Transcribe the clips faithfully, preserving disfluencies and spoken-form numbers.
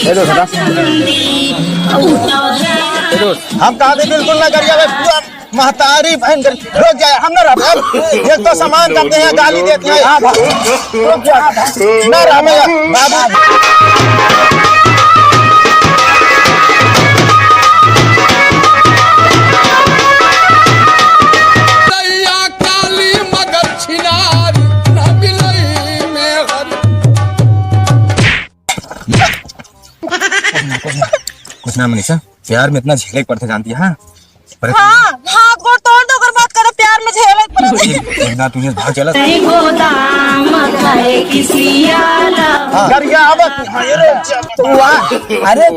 हेलो दादा। हेलो। हम कहा थे बिल्कुल ना करिया भाई, पूरा महतारी बहन कर, रुक जाए, हम ना रहबे। एक तो सामान करते हैं, गाली देते हैं, हाँ भाई, रुक जाए, ना रहबे, बाबू। दैया काली मगर छिनार, ना मिलई में हर। कुछ ना, कुछ ना। कुछ ना मनीषा, प्यार में इतना झेले के पड़ते जानती है, हाँ? पर हाँ, हाथ गोड़ तोड़ दो अगर बात करो, प्यार में झेले के पड़ते। एक, एक दांत तुझे भाग चला। गोदाम कहे किसी आला। हाँ। गरिया आवत, हाँ, ये रे, तो हुआ। अरे,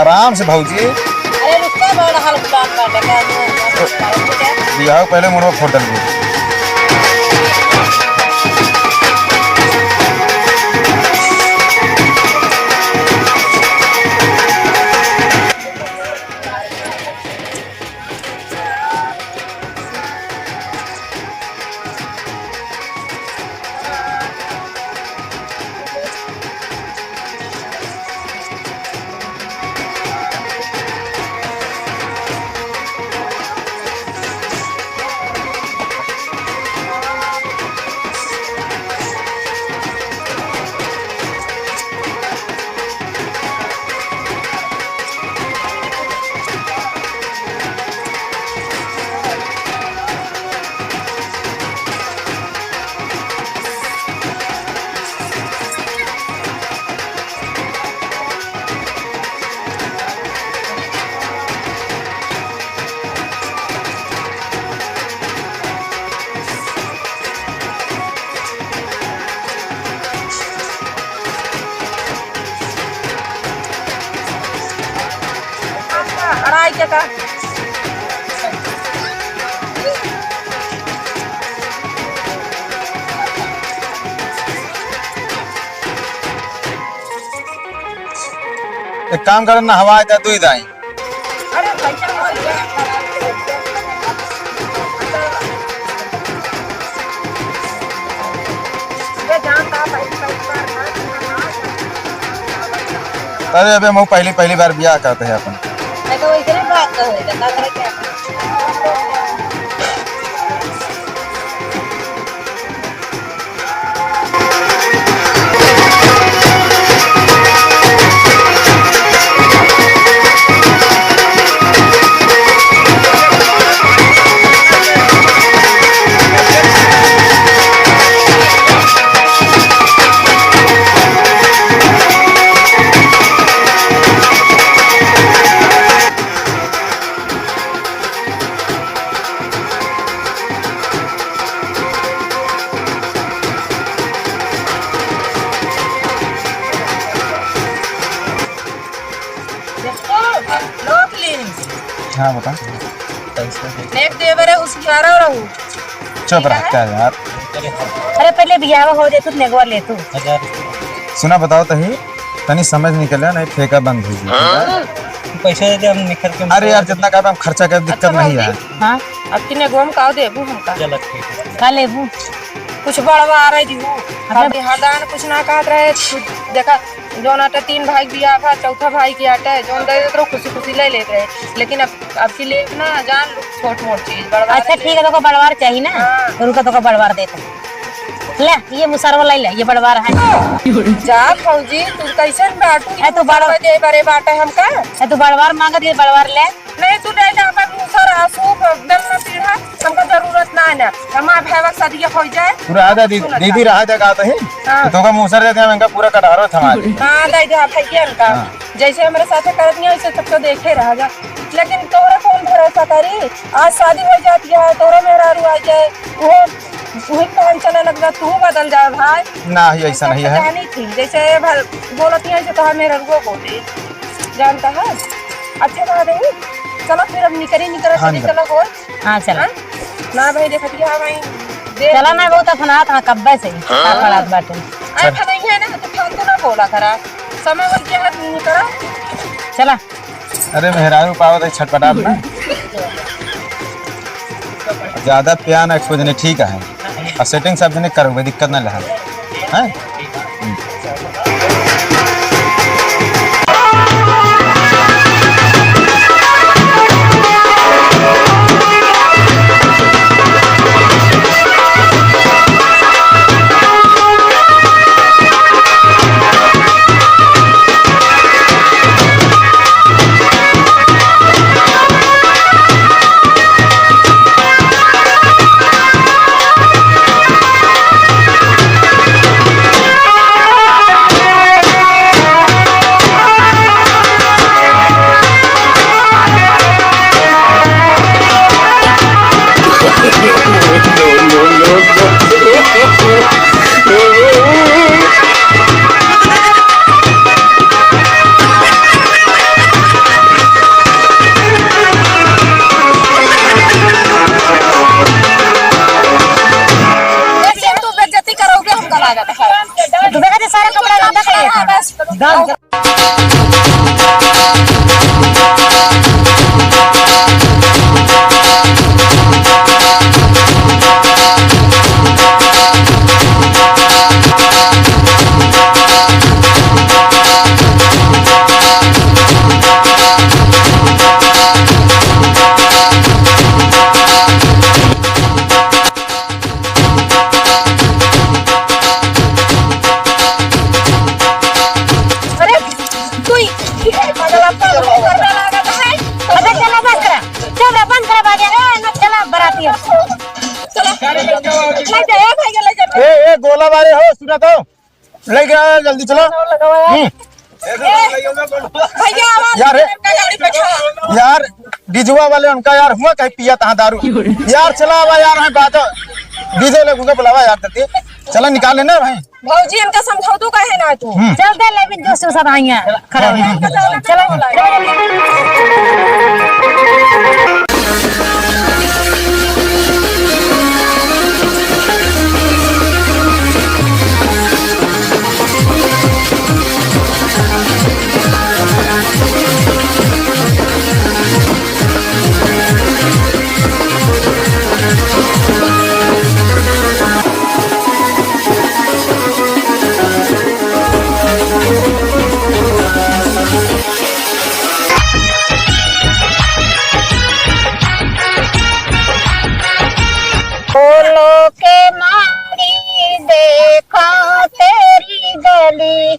आराम से भौजी। अरे रुक तो, बड़ा हाल गुलाम बाटे का। बियाह पहले मुड़वा फोड़ डाल। अढ़ाई के का? एक काम कर ना, हवा आए तो दुई दाई। अरे भैया, ये जानता है, पहली, पहली बार था। अरे अबे, हम पहली, पहली बार बियाह करते हैं अपन। मैं तो वैसे ही बात तो है, धंधा करे क्या? हाँ, बता। नेग देबे रे, उसियारा रहू। चुप रह, क्या यार? अरे, पहले बियाह हो जाए, तू नेगवा ले तू। सुना, बताओ तही, तनी समझ निकल, नहीं ठेका बंद हो गया। पैसा दे दे, हम निकल के अरे यार, जितना कहबे हम खर्चा कर, दिक्कत अच्छा नहीं है। भौजी, हाँ, अब तीन एगो हम का देबू हमका? चलो ठीक है। का लेबू? कुछ बड़वा आ रही जी वो। अच्छा। अभी हरदान कुछ ना कहत रहे, कुछ देखा, जौन आटे तीन भाई के बियाह भा, चौथा भाई के आटे, जौन दे देत रहो, खुशी खुशी ले लेत रहे। लेकिन अब, अब की लेब ना, जान लो, छोट मोट चीज, बड़वा अच्छा, रहे। ठीक है, तोका बड़वार चाहिए ना? हाँ। तो रुका, तोका बड़वार देते हैं। ले, ये मुसरवा ले ले, ये बड़वार है। जा भौजी, तू कैसन बाटू? ए, तू बड़- मुसरवा दे बरे बाटे हमका। ए, तू बड़वार मांगत, ये बड़वार ले। नहीं, तू ले जा, अपन मुसर आंसू, दम ना पीढ़ा, हमका जरूरत ना है ना। हमार भाई का शादी हो जाए। पूरा आधा दी-, सुन दीदी अच्छा। रहा जा कहत ही। हाँ। तो तोका मुसर देते हैं, इनका पूरा कटहरो थमा दे। हाँ, दे दे, भैया इनका। हाँ। जैसे हमारे साथ करत नहीं, वैसे सबको देखे रहा जा। लेकिन तोरा कौन भरोसा करी? आज शादी हो जाती है, तोरा मेहरारू आ जाए, वो, वही तो चले लगबा, तू बदल जाए भाई। ना ही, ऐसा नहीं है। जानी थी, जैसे ये भर बोलती है, जैसे तोहार मेहररुओ बोले, जानता है? अच्छे कह रही। चलो फिर अब निकरी, निकरा हाँ, चली, निकल। चलो हो। हाँ, चला। हाँ? ना भाई, देखत रहा भाई। देख चला ना, बहुत अफनात हाँ, कब्बे से ही। हाँ। पड़ात बाटे। अरे, नहीं है ना, तो फालतू ना बोला करा। समय वक्त के हाथ नहीं करा। चला। अरे, मेहरारू पावत है, छटपटात ना। ज्यादा प्यार ना खोजने, ठीक है। और setting सब जने करोगे, दिक्कत ना लगा। हैं? वैसे तू बेइज्जती करोगे हमका लागत है। तू देखा थे सारा कपड़ा गंदा कर दिया था। हाँ, बस। अरे, तू ही, ठीक है, पागल, आपका करने लगा है। अबे चला बंद करा, चल रे, बंद करा बाजा, ए, ना चला बराती है। चला, ले जा, ए भैया, ले जा। ए, ए, गोला मारे हो, सुना तो, ले गया, जल्दी चला। लगावा यार। हम्म। ए, भैया, आवाज यार, ए, इनका गाड़ी पे छोड़। यार, डीजुआ वाले उनका यार हुआ कहीं पिया तहाँ दारू। यार, चला आवा यार, है बात, डीजे ले उनका बुलावा यार, तते। चला निकाल लेना भाई। भौजी, इनका समझौतू काहे ना तू? हम्म। चल दे, लेकिन जो सुसर आई हैं, खड़ा हो जा। चलो, चलो। खोलो के मारी देखो तेरी गली।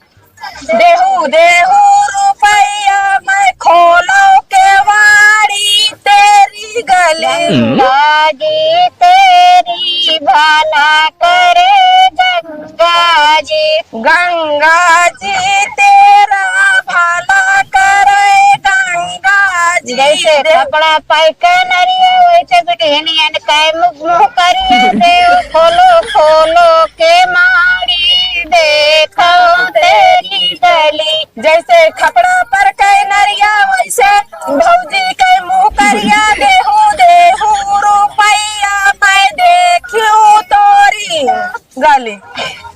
देहू, देहू रुपया मैं खोलो केवाड़ी तेरी गली। गंगा जी तेरी भला करे गंगा जी। गंगा जी तेरा भला करे गंगा जी। जैसे दे- कपड़ा पाई के नरिया वैसे बिटिहनियन के मुँह, मुँह करिए देव। खोलो, खोलो के मारी देखो तेरी गली। जैसे खपड़ा पर के नरिया, वैसे भौजी के मुँह करिया। देहू, देहू रुपया मैं देखियो तोरी गली।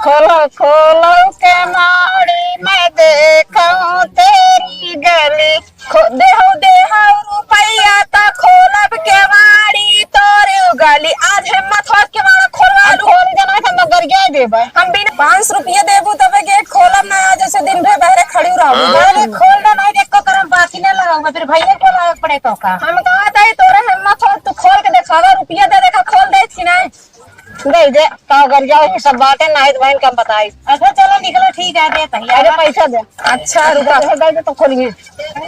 खोलो, खोलो के मारी मैं देखो तेरी गली। खो-, देहू, देहू रुपया त खोलब केवाड़ी तोरे गली। आज हिम्मत होत केवाड़ा खोलवा अब लू। खोल देना है, हम गरिया देबे। हम बिन पाँच सौ रुपया देबू तबे गेट खोलब ना, जैसे दिन भर बहरे खड़ी रहबू। अरे खोल देना है, एको करम बाकी ना लगाऊंगा, फिर भैया को लावे पड़े तो का। हम कहत है तोरे हिम्मत होत तू खोल के देखावा, रुपया दे देखा खोल दे कि नहीं। दे दे, का गरिया वही सब बाटे, नाहीं तो बहन का बताई। अच्छा चलो निकलो, ठीक है, दे तही। अरे पैसा दे। अच्छा रुका। पैसा दे दे तो खोलिए।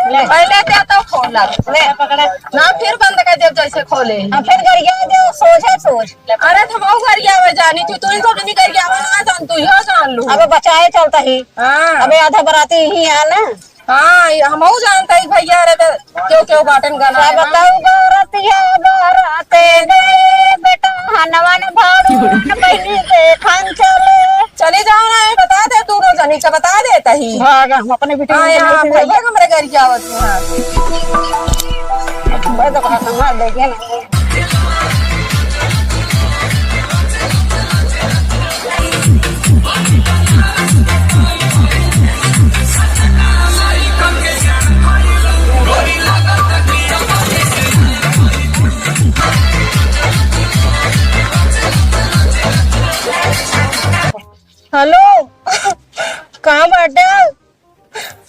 ले। पहले दे तो खोल ला। ले पकड़ा। ना फिर बंद कर दे जैसे खोले। अब फिर गरिया दे, सोझे सोझ। अरे तो हम गरिया वे जानी थी, तू ही सब नहीं गरिया वे ना जान, तू ही जान लू। अबे बचाए चलता ही। हाँ। अबे आधा बराती ही है ना। हाँ, ये हमहू जानता ही भैया रे, तो क्यों, क्यों बाटन गाना है, हाँ? बताऊ गौरतिया बराते गए बेटा, हनवन भाड़ू बहिनी भागा, हम अपने बेटे हाँ, को यहाँ लेके भैया जाएगा। हमरे घर के आवत हैं यहाँ। भाई तो कहा संभाल देखे ना। हेलो, कहाँ बाटे?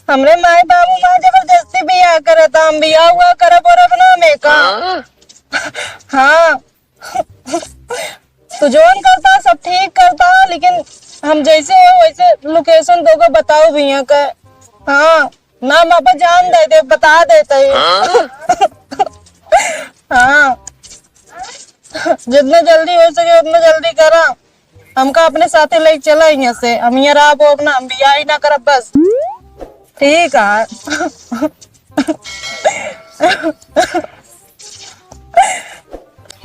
हमरे माई बाबू माँ जबरदस्ती बियाह करता, हम बियाह हुआ करब और अपना में का? हाँ, तू जौन करता सब ठीक करता, लेकिन हम जैसे हो वैसे location तोके बताओ भैया का। हाँ, नाम आप जान दे दे, बता देते ही। हाँ, जितना जल्दी हो सके उतना जल्दी करा। हमका अपने साथे लेके चला यहाँ से, हम यहाँ रहबो अपना, हम बियाह ही ना करब बस। ठीक है।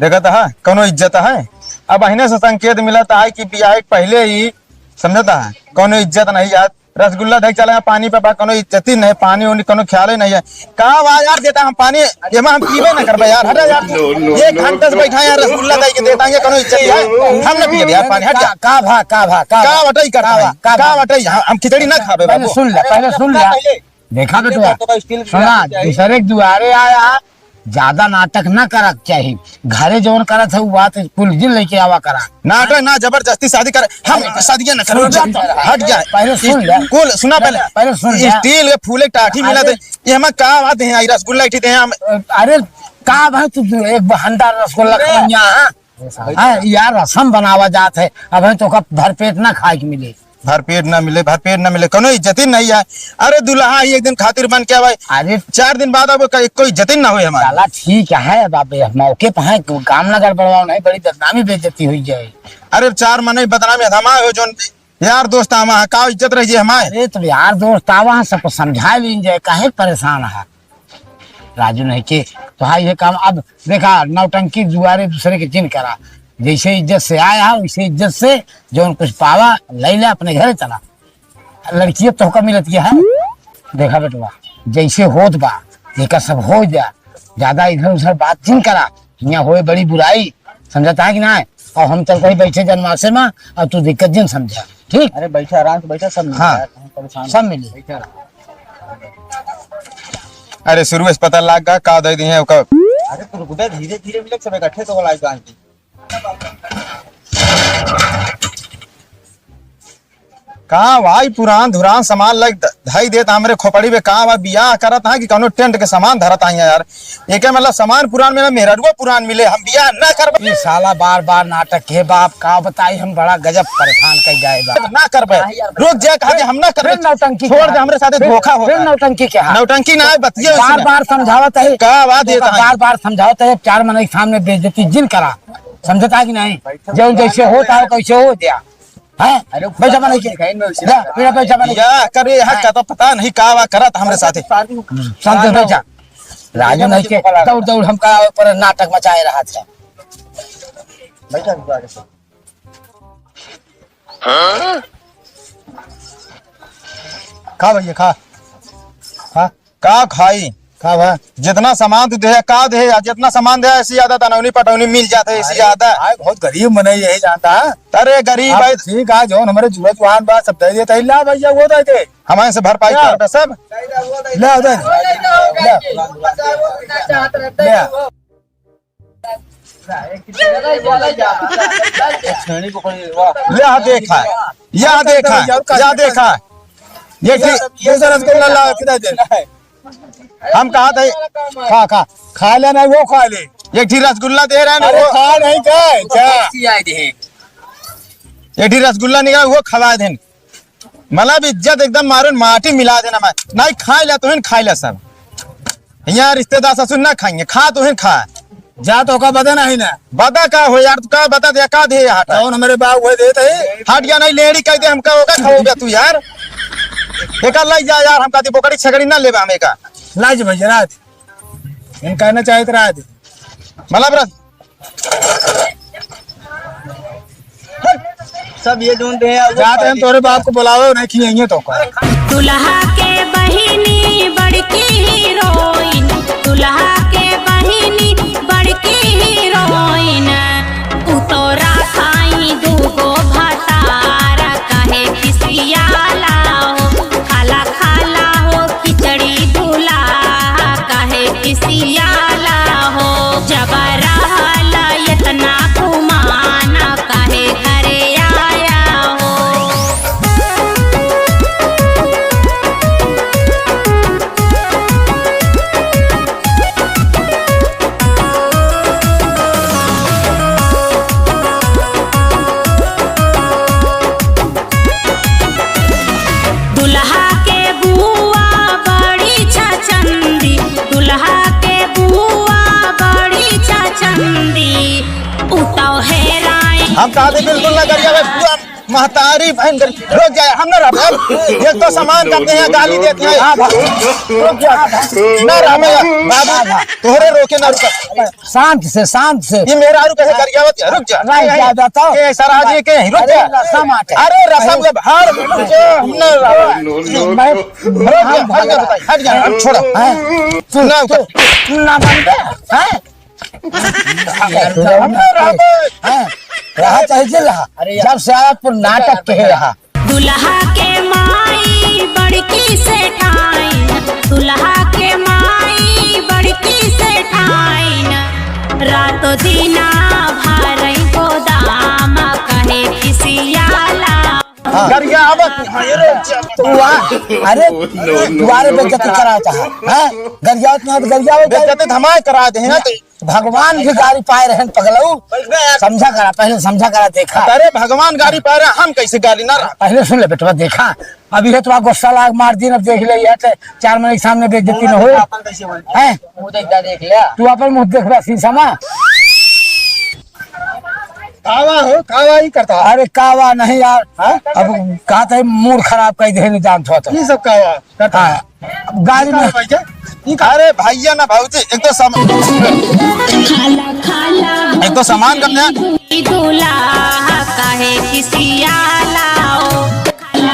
देखत है, कौनो इज्जत है? अब अहिने से संकेत मिलत है कि बियाह के पहले ही, समझत है, कौनो इज्जत नहीं है। रसगुल्ला धइ चला है पानी पे बा, कौनो इज्जत ही नहीं, पानी उनी कौनो ख्याल ही नहीं है। का बा यार, देता हम पानी, एमा हम पीबे ना करबे यार, हटा यार। एक घंटा से बैठा है यार, रसगुल्ला धइ के देता है, कौनो इज्जत है? हम ना पियब यार पानी, हट जा। का, का भा, का भा, का का भा? बटई करता का है? बा, का का बा? बटई? हम, हम खिचड़ी ना खाबे पहले बाबू। सुन ले, पहले सुन ले। देखा बेटवा, देखो, तो स्टील की सुना, गिलास चाहिए। दूसरे के दुआरे आया, ज्यादा नाटक ना करक चाही। घरे जौन करत है, उ बात कुल दिन लेके आवा करा। नाटक ना, जबरदस्ती शादी कर, हम शादियां ना करो। सुन जा, हट जा। पहले सुन ले। कुल सुना पहले। पहले सुन ले। स्टील के फूले टाठी मिला अरे। दे। ये हम का बात है, आई रसगुल्ला इठी दे हम। अरे, का भाई तू एक बहनदार रसगुल्ला अरे। खवैया, हाँ? हाँ, यार, रसम बनावा जात है, अब है तो का भरपेट ना खाए के मिले। भरपेट ना मिले, भरपेट ना मिले, कौनो इज्जत ही नहीं है। अरे, दुल्हा ही एक दिन खातिर बन के आवे, अरे, चार दिन बाद अब क-, कोई इज्जत ही ना होए हमारी। चला ठीक है, अब आप मौके पे हैं, काम ना गड़बड़वाओ, नहीं बड़ी बदनामी बेइज्जती हुई जाए। अरे, चार मने बदनामी हमारे हो, जोन यार दोस्त आवा है, का इज्जत रह जाए हमारे? अरे, तो यार दोस्त आवा है, सबको समझा लीन जाए, काहे परेशान है? राजू नहीं के, तो हाँ, ये काम अब देखा, नौटंकी दुआरे दूसरे के जिन करा। जैसे इज्जत से आया है, वैसे इज्जत से जौन कुछ पावा, ले ले, अपने घरे चला। लड़किये तोहका मिलत है। देखा बेटवा, जैसे होत बा, एका सब हो जा, ज्यादा इधर उधर बात जिन करा, यहाँ होए बड़ी बुराई, समझता है कि ना? और हम चल कहीं बैठे जनमासे में, और तू दिक्कत जिन समझा, ठीक? अरे बैठा, आराम से बैठा, सब मिली हाँ। यार, कहाँ परेशान सब हो? मिली। बैठा रहा। अरे शुरू से पता लाग गा, का दे दी है ओकर। अरे तो रुक बे, धीरे धीरे मिले, सब इकट्ठे तो बोला जाए। का भाई, पुरान धुरान सामान लाइक ध-, धई देत हमरे खोपड़ी में। का बा, बियाह करत है कि कौनो टेंट के सामान धरत है यार? एके मतलब सामान पुरान मिले, मेहररुआ पुरान मिले, हम बियाह ना करब। ई साला बार बार नाटक के बाप, का बताई, हम बड़ा गजब परेशान कर जाए बा। ना करबे, रुक जा, कहा दे, हम ना करबे। फिर नौटंकी छोड़ दे, हमरे साथे फिर, धोखा होता फिर है। नौटंकी क्या है? नौटंकी ना है, बतिये बार बार समझावत है। का बात ये बार बार समझावत है, चार मनई के सामने बेइज्जती जिन करा, समझता है कि नहीं? जौन जैसे होता है, कैसे हो गया। हैं? अरे, बैठा बना के। दिखाई में उसे जा, लगा। बेटा, बैठा बना के। या करे, यहाँ हाँ। का तो पता नहीं का वा करत हमरे साथे। शांति से बैठा। राजू नहीं के दौड़ दौड़ हमका ऊपर नाटक मचाए रहा था। बैठा, बैठा। खा भैया, खा। खा। का खाई? का बा? जितना सामान तू दे, का दे, या जितना सामान दे, ऐसी ज्यादा तनौनी पटौनी मिल जात है, ऐसी अरे, ज्यादा। भाई, बहुत गरीब मनई यही जानता है। अरे, गरीब आप है। ठीक है, जौन हमरे जुआ जुआन बा, सब दे देता है। ला भैया, वो दे दे। हमारे से भरपाई ला। कर दे सब। ला, दे। ला। ला। यह देखा, यह देखा, यह देखा। ये ठीक, दूसरा रसगुल्ला ला, किधर दे? हम कहा था, खा, खा, खा लेना, वो खा ले। एक ठीक रसगुल्ला दे रहे हैं, अरे वो खा नहीं, क्या है? क्या? एक ठीक रसगुल्ला निकाल, वो खवा देन। मतलब इज्जत एकदम मारे माटी मिला देना मैं। नहीं खाए ला तो हिन खाए ला सब। यहाँ रिश्तेदार ससुर ना खाएंगे, खा तो हिन खा। जा तो का बदे नहीं ना। बदा का हो यार, तू का बता दे, का दे हटा। कौन हमारे बाप वो देते हैं? हट गया नहीं, लेड़ी कह दे, हमका होगा, खाओगे तू यार। एका लाई जा यार, हमका दी बोकड़ी छगड़ी ना लेबा हम एका। लाज भैया रात। इनका ना चाहिए तो रात। मतलब रस- सब ये ढूंढते हैं, वो जाते हैं, तोरे बाप को बुलाओ, नहीं खिएंगे तो का। दुल्हा के बहिनी बड़की हीरोइन, दुल्हा के बहिनी बड़की हीरोइन। उ तो राखाई दूगो भतार, काहे खिसियाला हो, खाला खाला हो खिचड़ी दुल्हा, काहे खिसियाला हो, जब रहल एतना गुमान, काहे घरे आया हो। दुल्हा के बुआ बड़ी छछंदी, दुल्हा के बुआ बड़ी छछंदी, उ तो हेराए। हम कहा थे बिल्कुल ना करिया भाई, बुआ महतारी बहन कर, रुक जा, हम ना रहबे। एक तो सामान करते हैं, गाली देते हैं। हाँ, भाई। रुक जा, ना रहबे, बाबू, तोहरे रोके ना रुका। शांत से, शांत से। ये मेहरारू कहे गरियावत है, रुक जा। नहीं, जा, जा तो। ए, सर, आज ये के हैं, रुक अरे, जा। रसम आटे। अरे, रसम के बाहर, रुक जा, हम ना रहबे। मैं, रुक जा, हम हट जा, भागा। हट जा, छोड़ो। हैं? तू, ना तू, उतर। ना मानते, हैं? हम ना रहबे। हाँ, रहा चाहे जे रहा। अरे यार। जब से आया तो नाटक के रहा। दुल्हा के माई बड़की सेठाइन, दुल्हा के माई बड़की सेठाइन, रातो दिना भरई गोदाम, काहे खिसियाला। हाँ। गरियावत नहीं, अरे जब तू आ, अरे, No, no, दुआरे no। बेइज्जती कराता है, हैं? गरियावत नहीं है तो गरियावत नहीं। बेइज्जती तो हमारे करा दे हैं ना, तो भगवान भी गारी पाए रहन पगलऊ। समझा करा, पहले समझा करा, देखा। अरे भगवान गारी पाए रहे, हम कैसे गारी ना रहा? पहले सुन ले बेटवा, देखा, अभी है तुम्हारा गुस्सा लाग मार दिन, अब देख ले, यह तो चार महीने के सामने बेइज्जती न हो। अपन कैसे बोल? हैं? मुंह देख, देख ले। तू अपन मुंह देख रहा शीशा में। कावा हो, कावा ही करता। अरे कावा नहीं यार, हाँ? अब कहा था मूड खराब कर दे, नहीं जानत हो तो। ये सब कावा करता। हाँ। गाड़ी में। अरे भैया ना भौजी, एक तो सम-, एक तो सामान कम है। दुल्हा काहे खिसियाला हो?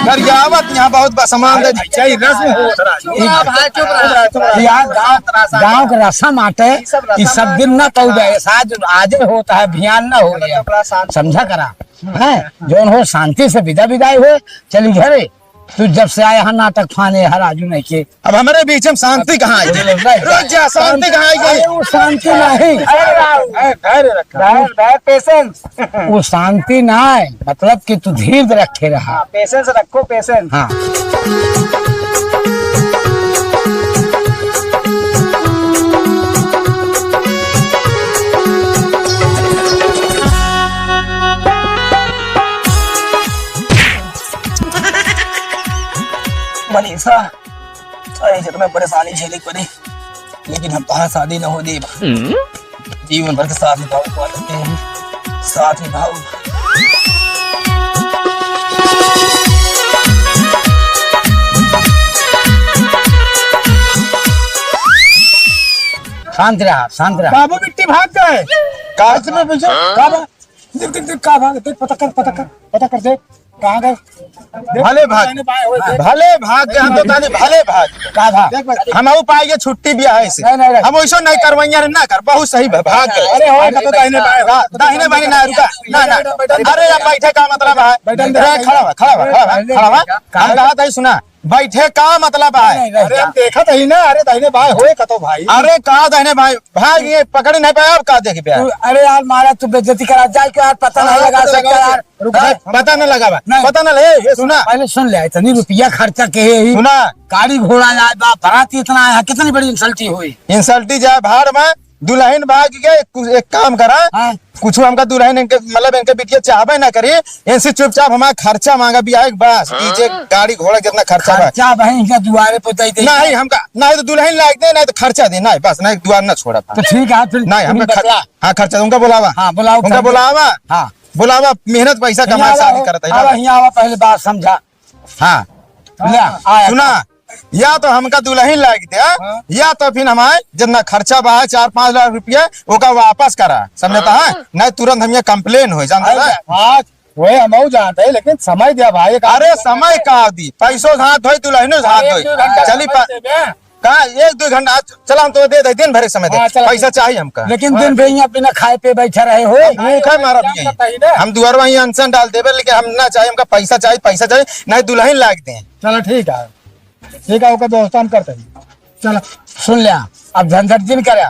गरियावत यहाँ बहुत बा-, सामान दे। चाहिए रस्म हो। चुप रहा भाई, चुप रहा, चुप रहा। यार, गाँव, गाँव के रस्म आटे, ये सब रस्म ई सब दिन ना कहू बे, आज, आज होता है, बिहान ना हो गया। समझा करा, हैं? जौन हो, शांति से विदा विदाई हो, चली घरे। तू जब से आया है नाटक फाने हर आजू नहीं के। अब हमारे बीच में शांति कहाँ आई? अरे, रुक जा, शांति कहाँ आई गई? अरे, वो शांति नहीं। अरे, राहुल, धैर्य, धैर्य रखा। धैर्य, धैर्य, patience। वो शांति ना है, मतलब कि तू धीर रखे रहा। हाँ, patience रखो, patience। हाँ। मनीषा, अरे, इतना परेशानी झेले के पड़ी, लेकिन हम तोहार शादी न हो देब। हम्म? जीवन भर के साथ निभाओ, साथ निभाओ। शांत रहा, शांत रहा। बाबू बिट्टी भाग गए। का? का बा? देख, देख, देख, का भाग, देख, पता कर, पता कर, पता कर, देख, कहाँ गए? देख, भले भाग, दाहिने बाएं होए, देख। भले भाग के हम तो तानी, भले भाग। का भाग? देख भाई। हम आऊ पाएंगे छुट्टी भी है इसे। नहीं, नहीं, नहीं। हम वैसो नहीं करवैया रे, ना कर, बहुत सही भा-, भाग गए। अरे, होए, का तो दाहिने बाएं होए। दा-, दाहिने बाएं ना, रुका, ना, ना। बैठा, बैठा, अरे, अब बैठे का मतलब है? बैठा, अरे, बैठा, खड़ा हुआ, खड़ा हुआ, खड़ा हुआ, खड़ा हुआ। हम कहा था, सुना, बैठे का मतलब है? नहीं, नहीं, अरे, हम देखा तो ही ना, अरे, दाहिने बाएं होए का तो भाई। अरे, का दाहिने बाएं? भाग ये पकड़ नहीं पाया, अब का देख पाया? तू, अरे यार, मारा तू बेइज्जती करा, जाए के यार, पता नहीं हाँ, लगा पता सकता लगा। यार। रुक हाँ, जा। पता न लगा बा। नहीं। पता न ले, ये सुना। पहले सुन ले, इतनी रुपया खर्चा के है ही। सुना। गाड़ी घोड़ा आए बा, बारात इतना आया, कितनी बड़ी insult हुई। Insult जाए भाड़ में, दुल्हन भाग के, कु-, एक काम करा। हाँ। कुछ हमका दुल्हन इनके, मतलब इनके बिटिया चाहबे ना करी, इनसे चुपचाप हमारा खर्चा मांगा, बियाह के बस, हाँ। D J, गाड़ी घोड़ा कितना खर्चा बा। खर्चा भाई इनका दुआरे पे दे दे। नहीं, हमका, नहीं तो दुल्हन लायक दे, नहीं तो खर्चा दे, नहीं, बस, नहीं, दुआर ना छोड़ा। तो ठीक है, फिर नहीं, तुम हमका खर-, बतला। हाँ, खर्चा, उनका बुलावा। हाँ, बुलाओ, उनका खर्चा। बुलावा। हाँ। बोला, अब मेहनत पैसा हियाँ कमाए, आवा शादी हो, करत है, आवा, ना? हियाँ आवा, पहले बात समझा। हाँ। ले, आया। सुना, या तो हमका दुल्हन लायक दे, हाँ? हाँ। या तो फिर हमारे जितना खर्चा बा है, चार पाँच लाख रुपया, ओका वापस करा, समझता है? हाँ। नहीं, तुरंत हम ये complain हो, जानता अरे, है? आज वही हमहू जानत है, लेकिन समय दिया भाई, एक अरे, आदमी समय का दी, पैसो हाथ धोई, दुलहिनो हाथ अरे, एक धोई। दो घंटा चली समय पा-, दे बे। का एक दो घंटा आज चला, हम तो दे दे, दिन भर के समय दे। हाँ, चला, पैसा ठीक। चाहिए हमका। लेकिन हाँ। दिन भर यहाँ बिना खाए पे बैठा रहे हो। हम भूखा मारा भी यहीं। हम दुआरवा ही अनशन डाल देबे, लेकिन हम ना चाहे, हमका पैसा चाही, पैसा चाही, नहीं दुलहिन लाग दे। चला ठीक है, ठीक है, ओकर व्यवस्था हम करते हैं। चला। सुन लिया, अब झंझट दिन करे,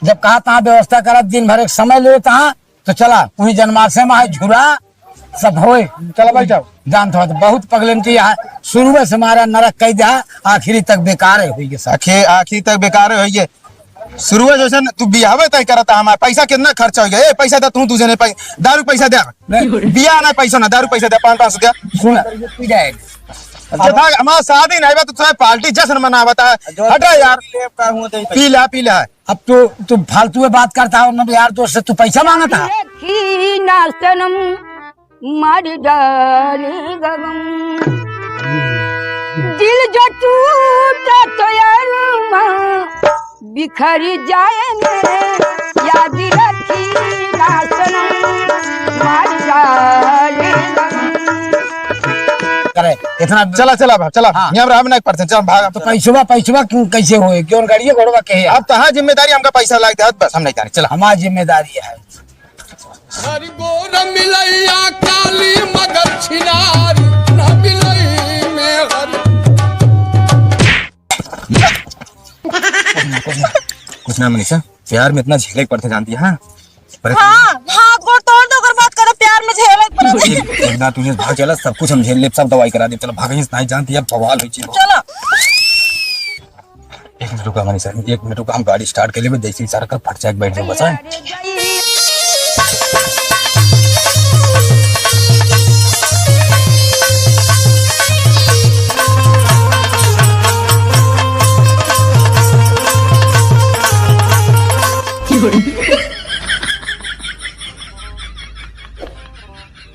जब कहा तहाँ व्यवस्था करा, दिन भर एक समय लेता, तो चला, वहीं जन्माशय में है झूला, सब होए। चला भाई, जाओ। जानत हो, तो बहुत पगलेंटी है, शुरुए से मारा नरक कई दिया, आखिरी तक बेकार है होइए सब। आखिर, आखिरी तक बेकार है होइए। शुरुए जैसे न, तू बियाहवे तय करता हमार, पैसा कितना खर्चा हो गया? ए, पैसा दे, तू दूसरे ने पै-, दारू पैसा दे। नहीं। बियाह ना, पैसा ना, दारू पैसा दे, पाँच, पाँच सौ दे। सुन। कितना हमार शादी नहीं बा, तो थोड़ा पार्टी जश्न मनावता है। हटा यार। पी ला, पी ला। अब तू, तू फालतू में बात करता है, उन्होंने यार दोस्त से तू पैसा मांगता है। देखी ना सनम मार डाले गगन, दिल जो टूटा तो यार माँ बिखर जाए में, याद रखी ना सनम मार डाले गगन। करे, इतना चला, चला बा, चला। हाँ। यहाँ हम नहीं पढ़ते, चल भाग। तो पैसवा, पैसवा क्यों, कैसे होए? क्यों गाड़िए घोड़वा के है? अब तहाँ जिम्मेदारी हमका पैसा लाग दे, बस हम नहीं जाने, चला। हमार जिम्मेदारी है। हरि बोल मिलैया काली मगर छिनार, न मिलई में हरि। कुछ ना, कुछ ना, कुछ ना मनीषा, प्यार में इतना झेले के पड़ते जानती है, हाँ? पर हाँ, हाथ गोड़ तोड़ दो, अगर बात करो, प्यार में झेले के पड़ते। एक, एक दाँत तुझे भाग चला, सब कुछ हम झेल लेब, सब दवाई करा देब। चला भाग, नहीं जानती है, बवाल होइ चीज। चला। एक मिनट रुका मनीषा, एक मिनट रुका, हम गाड़ी start कर लेबे, जैसे ही सारा कर फट जाए, बैठ जाओ बस, हैं?